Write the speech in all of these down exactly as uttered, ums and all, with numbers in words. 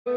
กร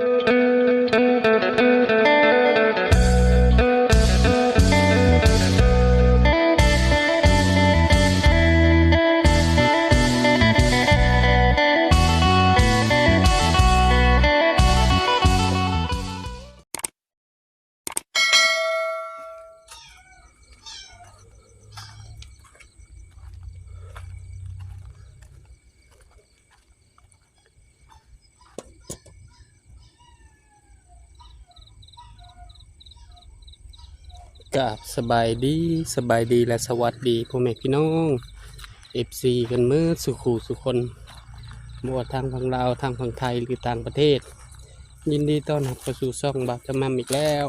าบสบายดี สบายดีและสวัสดีพ่อแม่พี่น้อง เอฟซี กันเมิดสู่คู่สู่คน บ่ว่าทางฝั่งลาว ทางฝั่งไทย หรือต่างประเทศ ยินดีต้อนรับเข้าสู่ช่องบ่าวจำม่ำอีกแล้ว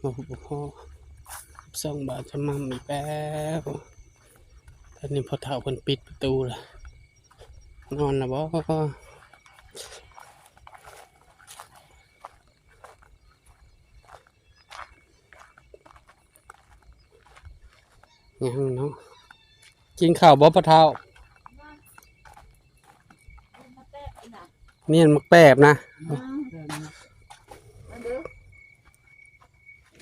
มาพบกับพ่อ ส่องบ่าวจำม่ำอีกแล้ว ตอนนี้พ่อเฒ่าเพิ่นปิดประตูแล้ว นอนแล้วบ่ ยังเนาะ กินข้าวบ่พ่อเฒ่า เนี่ยหมากแปบนะ อืม มาเด้อ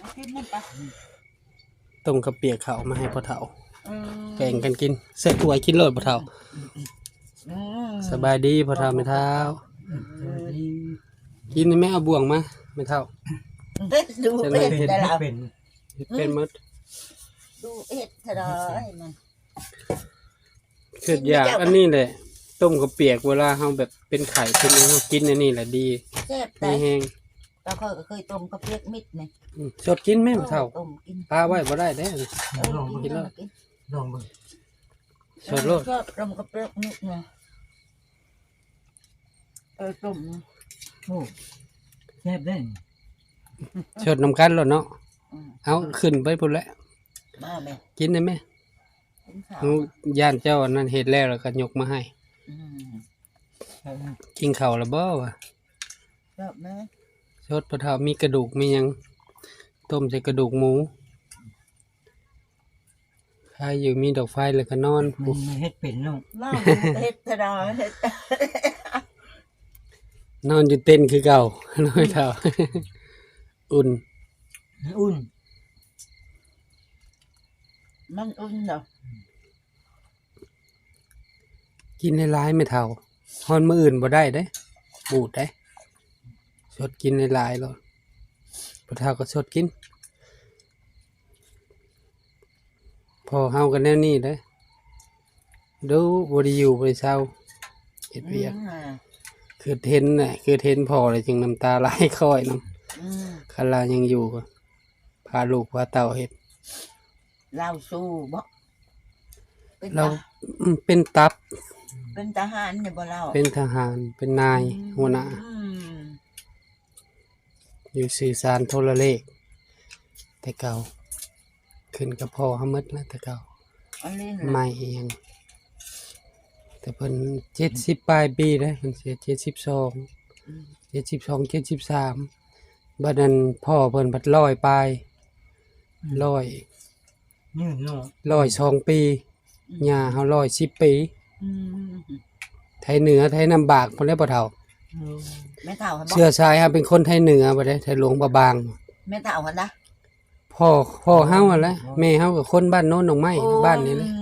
มากินน้ำปลา ต้มข้าวเปียกข้าวมาให้พ่อเฒ่า อืม แบ่งกันกิน ใส่ถ้วยกินโลดพ่อเฒ่า อืม สบายดีพ่อเฒ่าแม่เฒ่า อืม กินไหม เอาบ่วงมาแม่เฒ่า ดู จะได้ เห็ด เห็ด แต่ละ เป็น เห็ดเป็นหมด ดูเห็ดเท่าไรมัน คืออยากอันนี้แหละ ต้มข้าวเปียก เวลาเฮาแบบเป็นไข้เป็นหยัง เฮากินอันนี้แหละดี แซ่บแต่ มีแฮง แต่ข้อยก็เคยต้มข้าวเปียกมิดนี่ อืม สดกินแม่นเฒ่า เออ ต้มกิน ปลาไว้บ่ได้เด้ เออ ลอง กิน กินแล้ว กิน ลองเบิ่ง สดโลด ชอบต้มข้าวเปียกมิดนี่ เออ ต้ม โอ้ แซ่บเด้ สดนำกันโลดเนาะ อืม เอาขึ้นไปพุ้นแหละ มาแม่ กินได้ไหม กินข้าว หนูย่านเจ้าอันนั้นเฮ็ดแล้ว แล้วก็ยกมาให้ อืม กินข้าวแล้วบ่วะ ชอบไหม สดพ่อเฒ่า มีกระดูกมีหยัง ต้มใส่กระดูกหมู ใครอยู่มีดอกไฟแล้วก็นอน มัน มันเฮ็ดเป็นเนาะ เล่าเฮ็ดเถอะดอก เฮ็ด นอนอยู่เต็นท์คือเก่า นอนเฒ่า อุ่น อุ่น มันอุ่นเหรอ กินหลายๆ แม่เฒ่า ฮอดมื้ออื่นบ่ได้เด้ บูดเด้ สดกินหลายๆ โลด พ่อเฒ่าก็สดกิน พ่อเฮาก็แนวนี้เด้ ดูบ่ได้อยู่บ่ได้เซา เฮ็ดเวียก อืม คือเห็นน่ะ คือเห็นพ่อแล้วจึงน้ำตาไหลคลอยนำ อืม คันลาวยังอยู่ก็พาลูกพาเต้าเฮ็ด ลาวสู้บ่ เป็น ลาว ทห- อืม เป็นตับ เป็นทหารเนี่ยบ่ลาว เป็นทหาร เป็นนาย อืม หัวหน้า อืม อยู่สื่อสารโทรเลข แต่เก่า ขึ้นกับพ่อเฮาหมดแล้วแต่เก่า อันนี้นะ ใหม่อีหยัง แต่เพิ่นเจ็ดสิบปลายปีเด้ เพิ่นเสียเจ็ดสิบสอง อืม เจ็ดสิบสอง เจ็ดสิบสาม บัดนั้นพ่อเพิ่นพัดร้อยปลาย อืม ร้อย ยืนเนาะ ร้อยสองปี อืม ย่าเฮาร้อยสิบปี อืม ไทยเหนือ ไทยน้ำบากพุ้นแหละพ่อเฒ่า อืม แม่เฒ่าหั่นบ่ เชื้อสายเฮาเป็นคนไทยเหนือบ่ได้ ไทยหลวงพระบาง แม่เฒ่าหั่นนะ พ่อ พ่อเฮาหั่นแหละ อ๋อ แม่เฮาก็คนบ้านโน้นหนองไม้ โอ้ บ้านนี้แหละ อื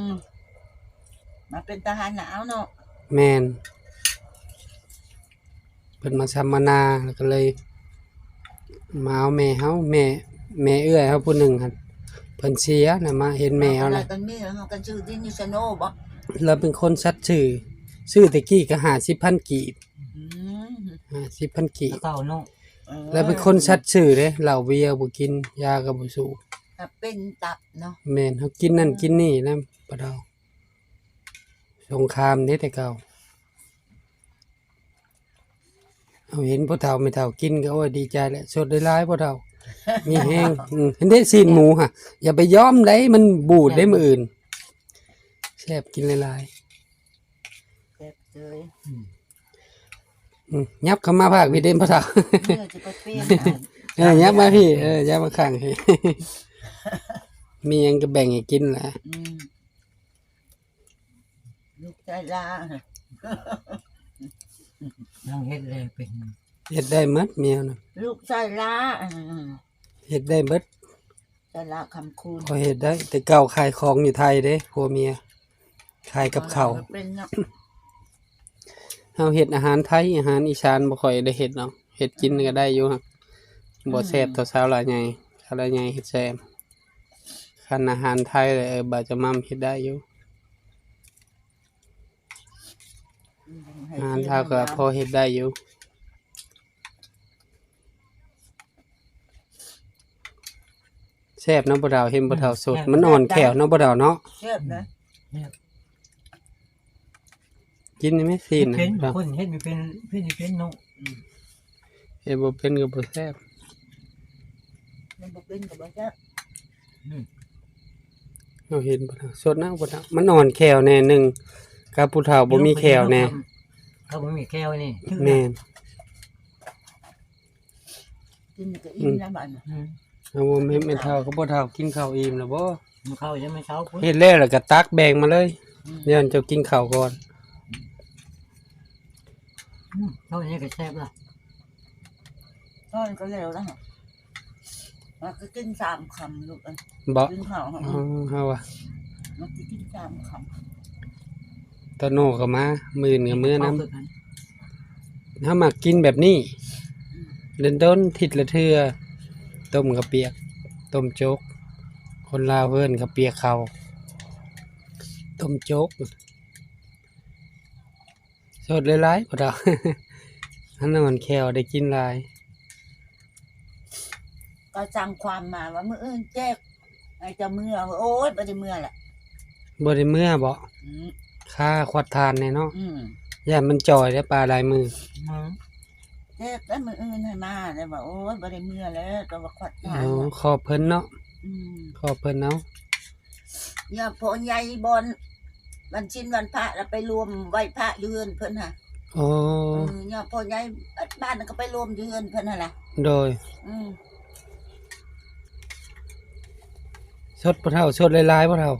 ม มาเป็นทหารหนาวเนาะ แม่น เพิ่นมาสัมมนา แล้วก็เลย มาเอาแม่เฮา แม่ แม่เอื้อยเฮาผู้หนึ่งหั่น เพิ่นเสียน่ะ มาเห็นแม่เฮา มา แหละ กันมีเฮากันชื่อที่นิชโนบ่ เราเป็นคนสัตว์ซื่อ ซื้อแต่กี้ก็ห้าสิบพันกีบ อืม ห้าสิบพันกีบ เก่าเนาะ เออ แล้วเป็นคนสัตว์ซื่อเด้ เหล้าเบียร์บ่กิน ยาก็บ่สูบ ถ้าเป็นตับเนาะ แม่น เฮากินนั่น อืม กินนี่นะ ปะเฒ่า สงครามเด้แต่เก่า เอาเห็นพ่อเฒ่าแม่เฒ่ากินก็ โอ้ย ดีใจแหละ สดหลายๆ พ่อเฒ่า มีแฮง อืม เห็นได้ซีนหมูฮะ อย่าไปย้อมได้ มันบูดได้มื้ออื่น แซ่บ กินหลายๆ แซ่บเจ้ย อืม อืม ยับเข้ามาภาคพี่เด่นพ่อเฒ่า เออ จะไปเปลี่ยน เออ ยับมาพี่ เออ ยับมาข้างพี่ มีหยังก็แบ่งให้กินแหละ อืม ลูกชายลา ยังเฮ็ดเลยเป็น เฮ็ดได้หมดเมียนะ ลูกชายลา อืม เฮ็ดได้เบิด ชายลาคำคูณ ข้อยเฮ็ดได้ แต่เก่าขายของอยู่ไทยเด้ ผัวเมีย ขายกับข้าว เป็นเนาะ เฮาเฮ็ดอาหารไทย อาหารอีสานบ่ค่อยได้เฮ็ดหรอก เฮ็ดกินก็ได้อยู่ บ่แซ่บเท่าสาวลาวใหญ่ สาวลาวใหญ่เฮ็ดแซ่บ คันอาหารไทยเลย เออ บ่าวจะม่ำเฮ็ดได้อยู่ อืม อาหารลาวก็พอเฮ็ดได้อยู่ แซ่บเนาะบ่าวเฒ่า เห็นบ่าวเฒ่าสด อืม มันอ่อนแขวเนาะบ่าวเฒ่าเนาะ แซ่บนะ แซ่บ กินได้ไหมซีน เฮ็ด นะ เป็น บ่าวเฒ่า คนเฮ็ดไม่เป็น เฮ็ดไม่เป็นเนาะ อืม เฮ็ดบ่เป็นก็บ่แซ่บ มันบ่เป็นก็บ่แซ่บ อืม เราเห็นบ่าวเฒ่าสดนะบ่าวเฒ่า มันอ่อนแขวแน่หนึ่ง กับผู้เฒ่าบ่มีแขวแน่ เขาบ่มีแขวนี่ แม่น กินก็อิ่มแล้วบัดนี้ อืม เอาบ่แม่น แม่เฒ่ากับบ่าวเฒ่ากินข้าวอิ่มแล้วบ่ มันเข้ายังไม่เช้าพุ้น เฮ็ดแล้วแล้วก็ตักแบ่งมาเลย อืม ย้อนเจ้ากินข้าวก่อน อืม เท่านี้ก็แซ่บละ ทอดก็เร็วแล้ว มันก็กินสามคำลูกเอ้ย บ่ กินข้าว อ๋อ เฮาว่า มันก็กินสามคำ ตะโน่ก็มา มื้ออื่นก็มื้อนำ เฮามักกินแบบนี้ อืม โดนๆ อาทิตย์ละเทื่อ ต้มข้าวเปียก ต้มโจ๊ก คนลาวเอิ้นข้าวเปียกข้าว ต้มโจ๊ก สดหลายๆ บ่าวเฒ่า อันนั้นมันแขวได้กินหลาย ก็สั่งความมาว่ามื้ออื่นแจกให้เจ้าเมือ โอ๊ย บ่ได้เมือละ บ่ได้เมือบ่ อืม ค่าขวดทานแน่เนาะ อืม ย่านมันจ่อยได้ปลาหลายมือ อืม แจกแล้วมื้ออื่นให้มา แล้วว่า โอ๊ย บ่ได้เมือแล้ว ก็ว่าขวดทาน อ๋อ น่ะ ขอบเพิ่นเนาะ อืม ขอบเพิ่นเนาะ เนี่ย พ่อใหญ่บอน วันศีลวันพระแล้วไปรวมไหว้พระอยู่เฮือนเพิ่นหั่น อ๋อ เออ เนี่ย พ่อใหญ่บ้านก็ไปรวมอยู่เฮือนเพิ่นหั่นล่ะ โดย อืม สดบ่าวเฒ่า สดหลายๆ บ่าวเฒ่า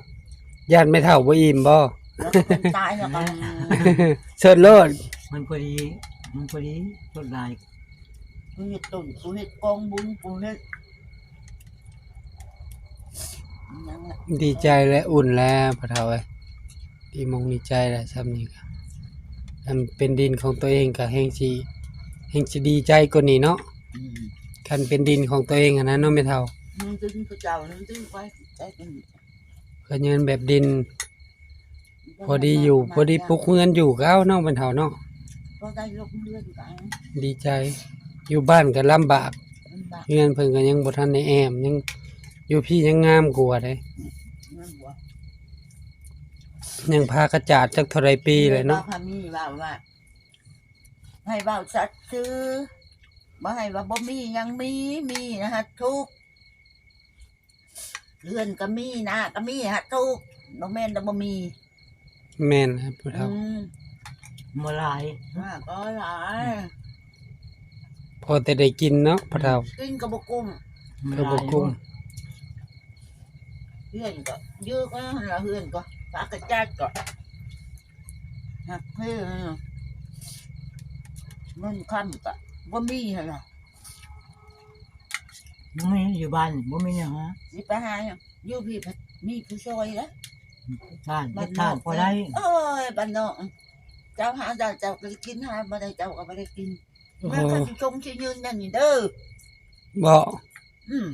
ย่านแม่เฒ่าบ่อิ่มบ่ แล้วก็เป็นตายแล้วก็ สดโลด มันพอดี มันพอดี สดหลาย กูเฮ็ดต้น กูเฮ็ดกองบุญ กูเฮ็ด ยังละ ดีใจและอุ่นแล้วบ่าวเฒ่าเอ้ย ดีมงดีใจแล้ว ส่ำนี้ก็ อันเป็นดินของตัวเองก็แฮงสิ แฮงสิดีใจกว่านี้เนาะ อืม คันเป็นดินของตัวเองหั้นนะเนาะแม่เฒ่า มันจะมีพระเจ้า มันจะไปใจกัน ก็ยังแบบดิน พอดีอยู่ พอดีปลูกเฮือนอยู่ก็เอาเนาะแม่เฒ่าเนาะ พอได้ลงเฮือนก็เอา ดีใจ อยู่บ้านก็ลำบาก ลำบาก เฮือนเพิ่นก็ยังบ่ทันได้แอม ยัง อยู่พี้ยังงามกว่าเด้ งามกว่า ยังพากระจาดจักเท่าใดปีเลยเนาะ มีว่า มีว่าว่า ให้เว้าสัตย์ซื่อ บ่ให้ว่าบ่มี ยังมี มีนะฮะ ทุกข์ เฮือนก็มี นาก็มีฮะ ทุกข์ บ่แม่นแต่บ่มี แม่นครับพ่อเฒ่า อืม บ่หลาย มากก็หลาย พอแต่ได้กินเนาะพ่อเฒ่า กินก็บ่กุ้ม ก็บ่กุ้ม เฮือนก็เยอะก็หั่นละ เฮือนก็พากระจาดก็หักเพิ่น เงินคำก็บ่มีหั่นล่ะ บ่มีอยู่บ้าน บ่มีหยังฮะ สิไปหาหยัง อยู่พี้มีผู้ช่วยละ บ้าน บ้านนอก เฮ็ดทานพอได้ โอ้ย บ้านนอก เจ้าหาได้เจ้าก็ได้กิน หาบ่ได้เจ้าก็บ่ได้กิน โอ้ แม่ก็สิชงสิยืนนั่นนี่เด้อ บ่ อืม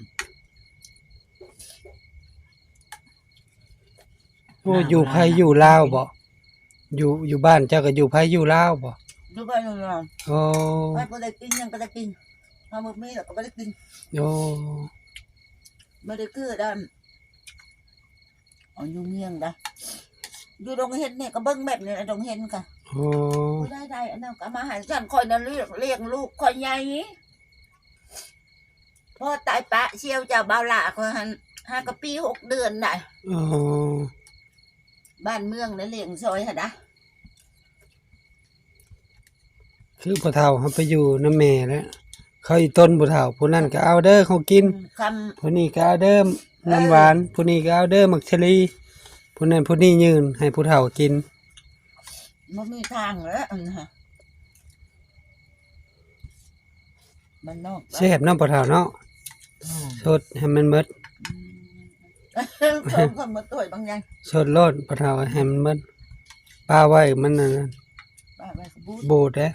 โอ้ อยู่ไผอยู่ลาวบ่ อยู่ อยู่บ้านเจ้าก็อยู่ไผอยู่ลาวบ่ อยู่บ้านอยู่ลาว โอ้ ไผบ่ได้กินหยังก็ได้กิน เฮาบ่มีแล้วก็บ่ได้กิน โอ้ บ่ได้คือด้าน เอาอยู่เมืองดะ อยู่ดงเห็นนี่ก็เบิ่งแบบนี้นะ ดงเห็นก็ โอ้ ผู้ใดได้อันนั้นก็เอามาให้ ฉันข้อยน่ะเลี้ยง เลี้ยงลูกข้อยใหญ่ พ่อตายปะเสี่ยวเจ้าบ่าวหล้าข้อยหั่น หากะปีหกเดือนได้ โอ้ บ้านเมืองได้เลี้ยงซอยหั่นนะ คือพ่อเฒ่าเฮาไปอยู่นำแม่แล้ว เขาอีต้นพ่อเฒ่า ผู้นั้นก็เอาเด้อของกิน อืม คำ ผู้นี้ก็เอาเด้อ น้ำหวาน ผู้นี้ก็เอาเด้อหมากเชอรี่ ผู้นั้นผู้นี้ยื่นให้ผู้เฒ่ากิน บ่มีทางแล้วอันนั้นฮะ มันนอก แซ่บเนาะพ่อเฒ่าเนาะ อืม สดให้มันหมด อืม สองคนมาตวยบางอย่าง สดโลดพ่อเฒ่าให้มันหมด ปาไว้มันนั่นน่ะ ปาไว้ก็บูด บูดเด้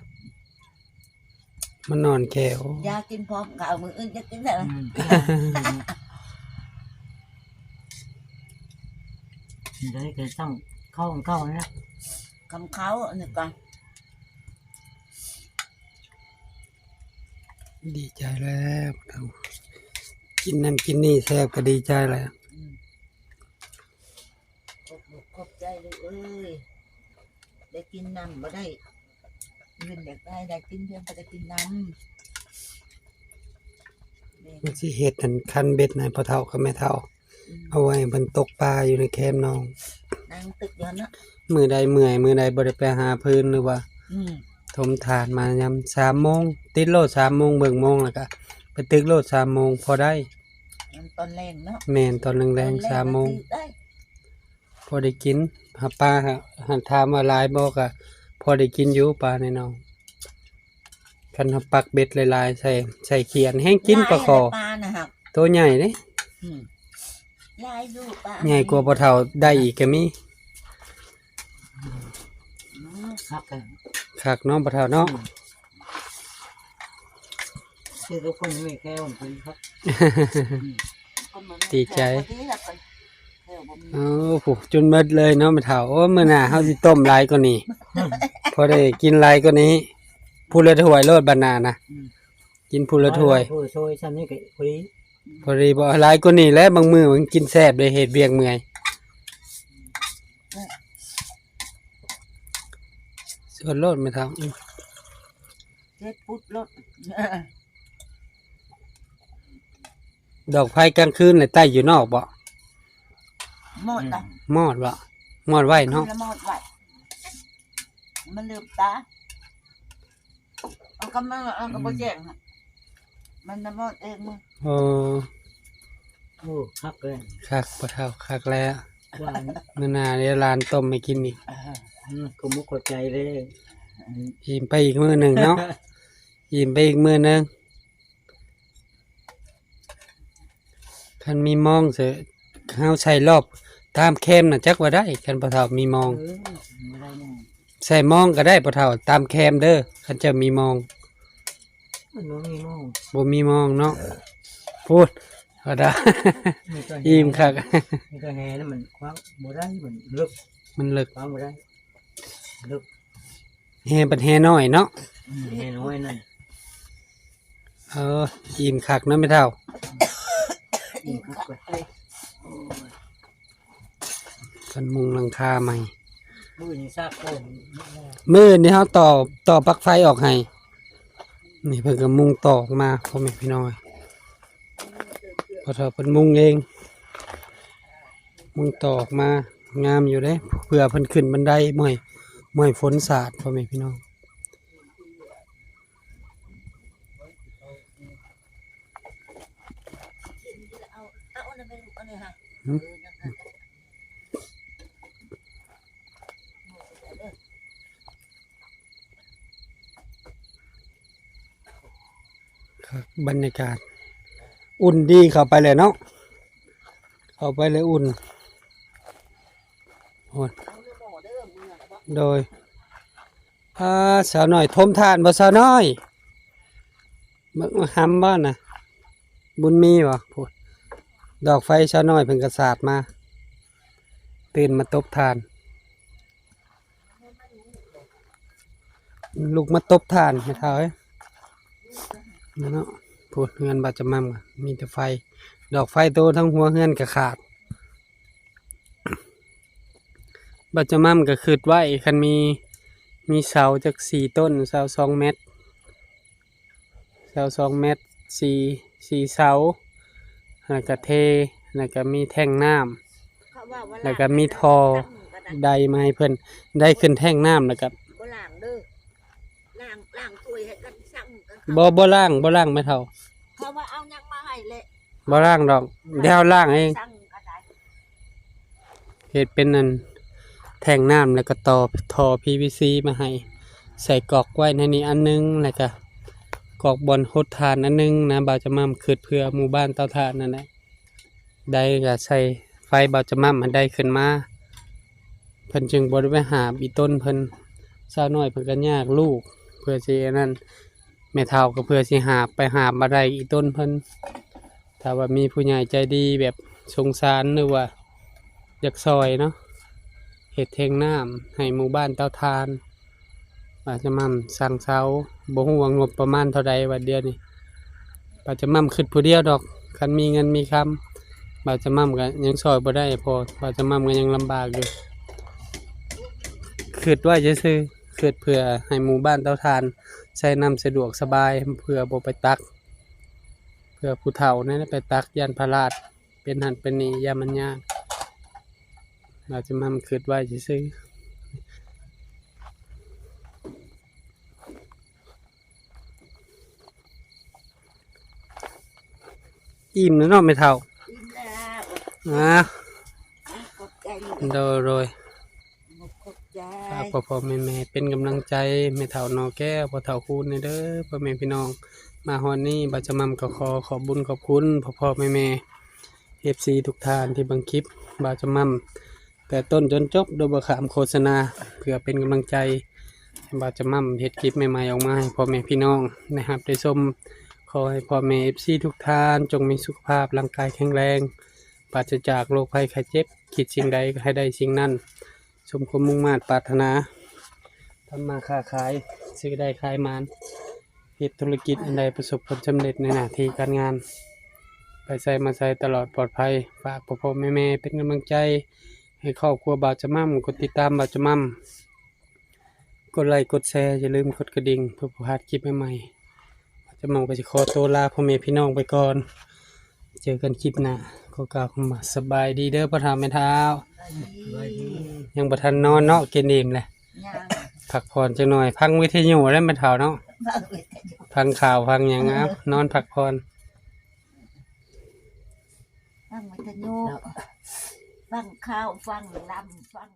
มันนอนแขว อยากกินพร้อมข้าวมื้ออื่นอยากกินได้ อืม เดี๋ยวจะต้องเข้าเข้านะ คำเขาอันนี้ก่อน ดีใจแล้ว กินนั่นกินนี่แซ่บก็ดีใจแล้ว อืม ขอบอกขอบใจลูกเอ้ย ได้กินน้ำบ่ได้ เงินอยากได้ ได้กินเพียงแต่ได้กินน้ำ นี่ มันสิเฮ็ดอันคันเบ็ดให้พ่อเฒ่ากับแม่เฒ่า อืม เอาไว้ให้เพิ่นตกปลาอยู่ในแคมหนอง นั่งตึกอยู่หั่นเนาะ มื้อใดเมื่อย มื้อใดบ่ได้ไปหาฟืนหรือว่า อืม ถมถ่านมายามสามโมง ติดโลดสามโมง เบิ่งโมงแล้วก็ไปตึกโลดสามโมง พอได้ มันตอนแลงเนาะ แม่น ตอนแลงๆ ตอนแลง สามโมง ก็คือได้ พอได้กิน หาปลา หา หาถามว่าหลายบ่ ก็พอได้กินอยู่ปลาในหนอง คันเฮาปักเบ็ดหลายๆ ใส่ ใส่เขียดแฮงกินปลาขอ หลายอะไรปลาน่ะครับ ตัวใหญ่เด้ อืม หลายอยู่ปลา ใหญ่กว่าพ่อเฒ่าได้อีกก็มี อืม คักอะ คักเนาะพ่อเฒ่าเนาะ อืม คือทุกคนมีแค่วันนี้ครับ ดีใจ เออ ผูกจนหมดเลยเนาะแม่เฒ่า โอ้ มื้อหน้าเฮาสิต้มหลายกว่านี้ พอได้กินหลายกว่านี้ ผู้ละถ้วยโลดบัดหน้านะ อืม กินผู้ละถ้วย ผู้ช่วยซ้ำนี่ก็พอดี พอดีบ่ หลายกว่านี้แหละ บางมื้อมันกินแซ่บเลย เฮ็ดเวียกเมื่อย สดโลดแม่เฒ่า อืม เฮ็ดปุ๊บโลด ดอกไฟกลางคืนเลยไต้อยู่นอกบ่ มอดละ มอดบ่ มอดไว้เนาะ มันละมอดไว้ มันลืมตา เอากำลัง เอากำลังแจ้งฮะ มันละมอดเองมึง เออ โอ้ คักเลย คักพ่อเฒ่า คักแล้ว หวาน มื้อหน้าเดี๋ยวหลานต้มให้กินอีก อ่า อืม ขอบมุกขอบใจเลย อืม อิ่มไปอีกมื้อหนึ่งเนาะ อิ่มไปอีกมื้อหนึ่ง คันมีมองเสอะ เฮาใส่รอบตามแคมน่ะ จักว่าได้ คันพ่อเฒ่ามีมอง เออ บ่ได้แน่ ใส่มองก็ได้พ่อเฒ่า ตามแคมเด้อ คันเจ้ามีมอง มันบ่มีมอง บ่มีมองเนาะ พูด ก็ได้ มีแต่แห อิ่มคัก มีแต่แหแล้วมันคว้างบ่ได้ มันลึก มันลึก คว้างบ่ได้ ลึก แหเป็นแหน้อยเนาะ อืม แหน้อยนั่น เออ อิ่มคักเนาะแม่เฒ่า อิ่มคักเลย เพิ่นมุงหลังคาใหม่ มื้อนี้ซากโป่ง มื้อนี้เฮาต่อ ต่อปลั๊กไฟออกให้ นี่เพิ่นก็มุงตอกมา พ่อแม่พี่น้อง พ่อเฒ่าเพิ่นมุงเอง มุงตอกมา งามอยู่เด้ เผื่อเพิ่นขึ้นบันได บ่ให้ บ่ให้ฝนสาด พ่อแม่พี่น้อง เอา เอาอันนั้นไป อันนี้ค่ะ หืม เออ นั่นค่ะ ครับ บรรยากาศ อุ่นดี เข้าไปเลยเนาะ เข้าไปเลยอุ่น โอ้ย โดย อ่า สาวน้อย ถมถ่านบ่สาวน้อย เบิ่งหำบ่น่ะ บุญมีบ่ พูด ดอกไฟสาวน้อยเพิ่นก็สาดมา ตื่นมาตบถ่าน ลุกมาตบถ่านแม่เฒ่าเอ้ย นั่นเนาะ พูด เฮือนบ่าวจำม่ำก็มีแต่ไฟ ดอกไฟโตทั้งหัวเฮือนก็ขาด บ่าวจำม่ำก็คิดไว้ คันมี มีเสาจักสี่ต้น เสาสองเมตร เสาสองเมตร สี่ สี่เสา แล้วก็เท แล้วก็มีแท่งน้ำ เขาว่าว่า แล้วก็มีท่อ ล้าง ใดมาให้เพิ่น ได้ขึ้นแท่งน้ำแล้วก็ บ่ล้างเด้อ ล้าง ล้างถ้วยให้กันซักกัน บ่ บ่ล้าง บ่ล้างแม่เฒ่า เขาว่าเอาหยังมาให้แหละ บ่ล้างดอก เดี๋ยวล้างเอง เฮ็ดเป็นอันแท่งน้ำ แล้วก็ต่อท่อ พีวีซี มาให้ ใส่ก๊อกไว้ในนี้อันหนึ่ง แล้วก็ก๊อกบ่อนหดถ่านอันหนึ่งนะ บ่าวจะม่ำคิดเผื่อหมู่บ้านเตาถ่านนั่นแหละ ได้ก็ใส่ไฟ บ่าวจะม่ำมันได้ขึ้นมา เพิ่นจึงบ่ได้ไปหาบอีต้นเพิ่น สาวน้อยเพิ่นก็ยากลูก เพื่อสิอันนั้น แม่เฒ่าก็เพื่อสิหาบไปหาบมาได้อีต้นเพิ่น ถ้าว่ามีผู้ใหญ่ใจดีแบบสงสารหรือว่าอยากซอยเนาะ เฮ็ดแท่งน้ำให้หมู่บ้านเตาถ่าน บ่าวจะม่ำสั่งเซา บ่ฮู้ว่างบประมาณเท่าใดว่าเดี๋ยวนี้ บ่าวจะม่ำคิดผู้เดียวดอก คันมีเงินมีคำ บ่าวจะม่ำก็ยังซอยบ่ได้ เพราะบ่าวจะม่ำก็ยังลำบากอยู่ คิดไว้ซื่อๆ คิดเผื่อให้หมู่บ้านเตาถ่าน ใช้น้ำสะดวกสบาย เผื่อบ่ไปตัก เผื่อผู้เฒ่านั่นแหละไปตัก ย่านพลาด เป็นหั้นเป็นนี่ ย่านมันยาก บ่าวจะม่ำคิดไว้ซื่อๆ อิ่มแล้วเนาะแม่เฒ่า อิ่มแล้ว อ่า ขอบใจลูก โดย โดย ขอบใจ ฝากพ่อๆแม่ๆเป็นกำลังใจ แม่เฒ่าหน่อแก้ว พ่อเฒ่าคูณแหน่เด้อ พ่อแม่พี่น้อง มาฮอดนี้ บ่าวจะม่ำก็ขอขอบบุญขอบคุณ พ่อๆแม่ๆ เอฟซี ทุกท่านที่เบิ่งคลิป บ่าวจะม่ำ แต่ต้นจนจบ โดยบ่ข้ามโฆษณา เพื่อเป็นกำลังใจให้บ่าวจะม่ำเฮ็ดคลิปใหม่ๆออกมาให้พ่อแม่พี่น้องได้รับได้ชม ขอให้พ่อแม่ เอฟซี ทุกท่าน จงมีสุขภาพร่างกายแข็งแรง ปราศจากโรคภัยไข้เจ็บ คิดสิ่งใดก็ให้ได้สิ่งนั้น สมความมุ่งมาดปรารถนา ทำมาค้าขาย ซื้อได้ขายหมาน เฮ็ดธุรกิจอันใดประสบผลสำเร็จในหน้าที่การงาน ไปไสมาไสตลอดปลอดภัย ฝากพ่อๆแม่ๆเป็นกำลังใจให้ครอบครัวบ่าวจะม่ำ กดติดตามบ่าวจะม่ำ กดไลค์กดแชร์ อย่าลืมกดกระดิ่งเพื่อบ่พลาดคลิปใหม่ๆ บ่าวจะม่ำก็สิขอตัวลาพ่อแม่พี่น้องไปก่อน เจอกันคลิปหน้า ขอกล่าวคำว่าสบายดีเด้อพ่อเฒ่าแม่เฒ่า ยังบ่ทันนอนเนาะ กินอิ่มเลย ยัง พักผ่อนจักหน่อย ฟังวิทยุแล้วแม่เฒ่าเนาะ ฟังวิทยุ ฟังข่าวฟังหยัง เอ้า นอนพักผ่อน ฟังวิทยุ ฟังข่าว ฟังลำ ฟัง